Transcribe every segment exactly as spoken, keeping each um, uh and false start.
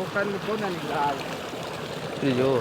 Bukan betul nan tinggal. Iyo.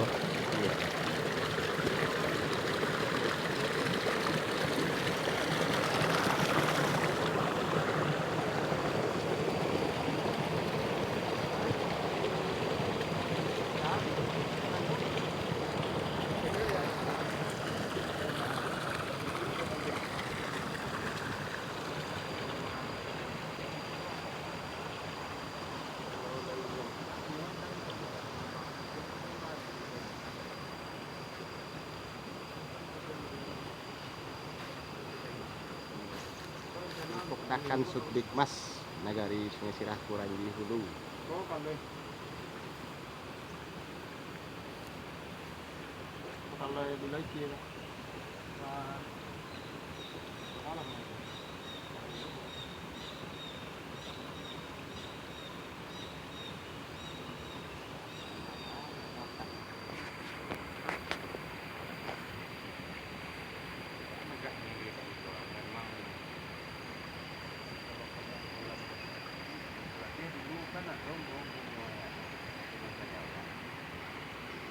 Kotakan Sukdikmas Nagari Sungai Sirah, Kuranji Hulu.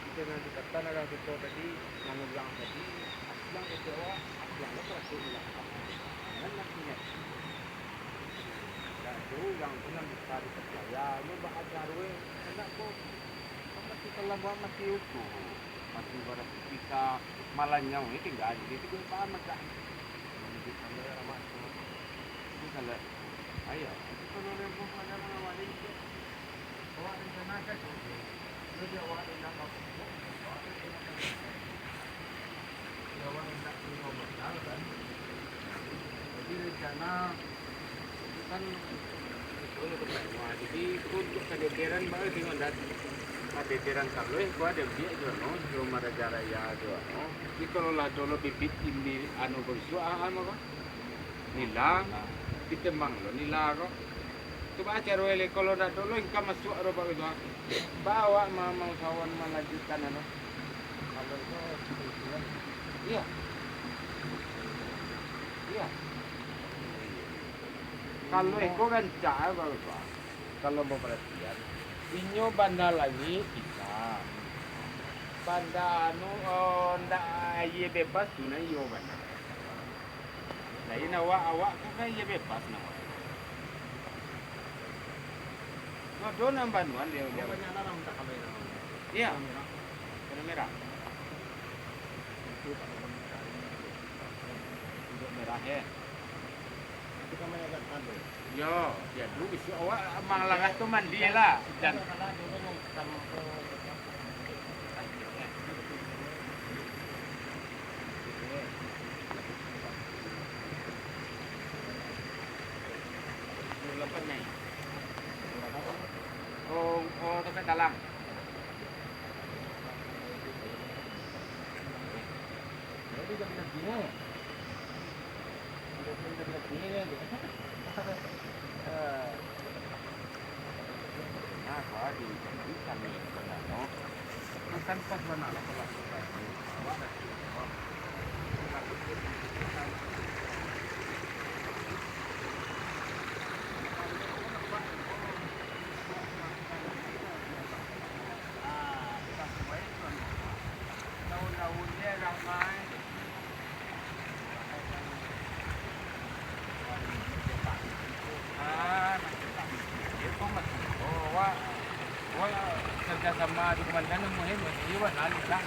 Kito nan di kota nan lah kito tadi, nan urang tadi, asiang kecewa, asiang lo karaso ilang. Nan masih ingat. Dak ado urang tu nan bisa dipercaya, lo baa caro e, kandak ko, kan masih terlambat, masih utuh, masih barasih kita, malah nyau ni tinggal di situ, baa magah. Itu salah. Ayo, itu kalau rembang pada mengawali itu. Awak rencanakan tu. Jadi awak hendak bawa pupuk, awak rencanakan tu. Jadi awak hendak beli modal kan. Jadi rencana itu kan, itu lah pertama. Jadi itu untuk kadeteran baru tengok dan kadeteran kalau itu ada biak juo no, juo Maraja Raya juo no. Jadi kalau lah dulu bibit ini anu barusuak, ah, anu apa? Nila, ditembang lo nila ko. Cubo caro elek, kalau ndak dulu ingka masuak ro bak itu. Bawa ma-, mau sawan melanjutkan anu. Kalau itu, iya. Iya. Kalau iko rancak baru, Pak. Kalau mau perhatian, inyo banda langik bisa. Banda anu, oh, ndak aia bebas tu nah iyo banda. Lain awak, awak tu kan iyo bebas nah. Ado nan banuan dia, dia. Iya. Warna merah. Merah, ya. Yo, jadi bisuak awak malaras tu mandi lah. Dan Oh, oh, dekat dalam. Kerjasama di komandan yang muhim, iyo, lalu lah.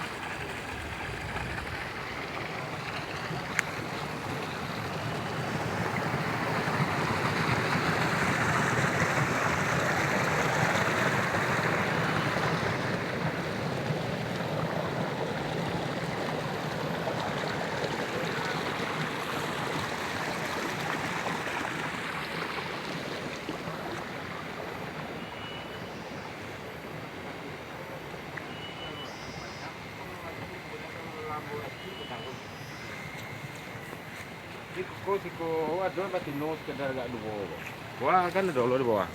Siko, siko, ado batino sekedar agak duo. Wah, kan ado lo di bawah.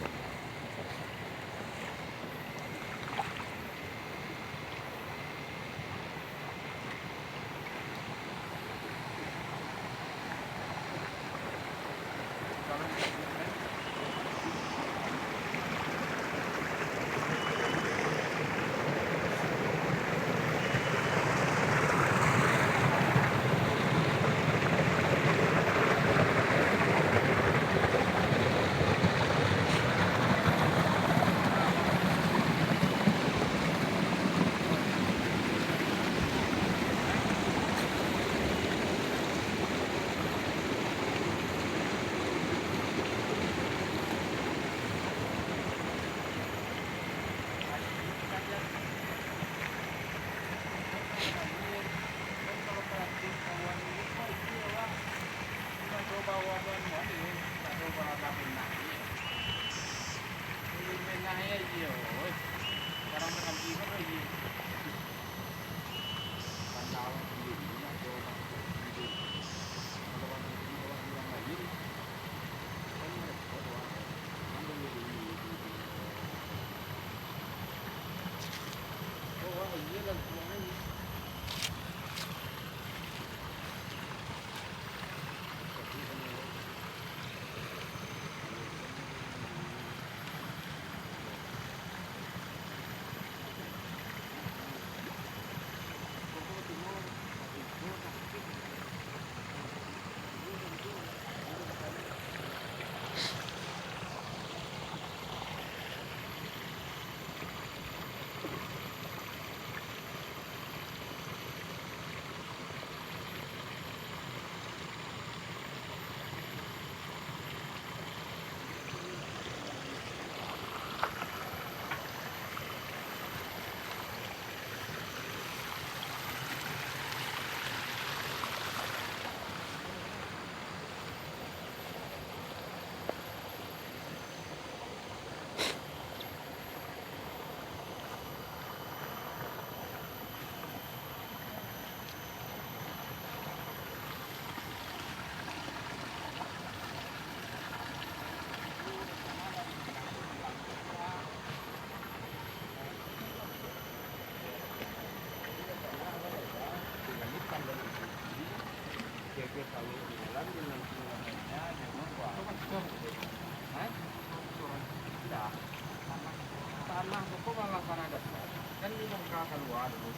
Tanah tu kok malah tanah dasar. Kan dibongkar kalua dulu.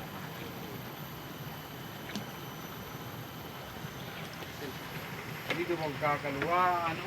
Jadi dibongkar kalua, anu,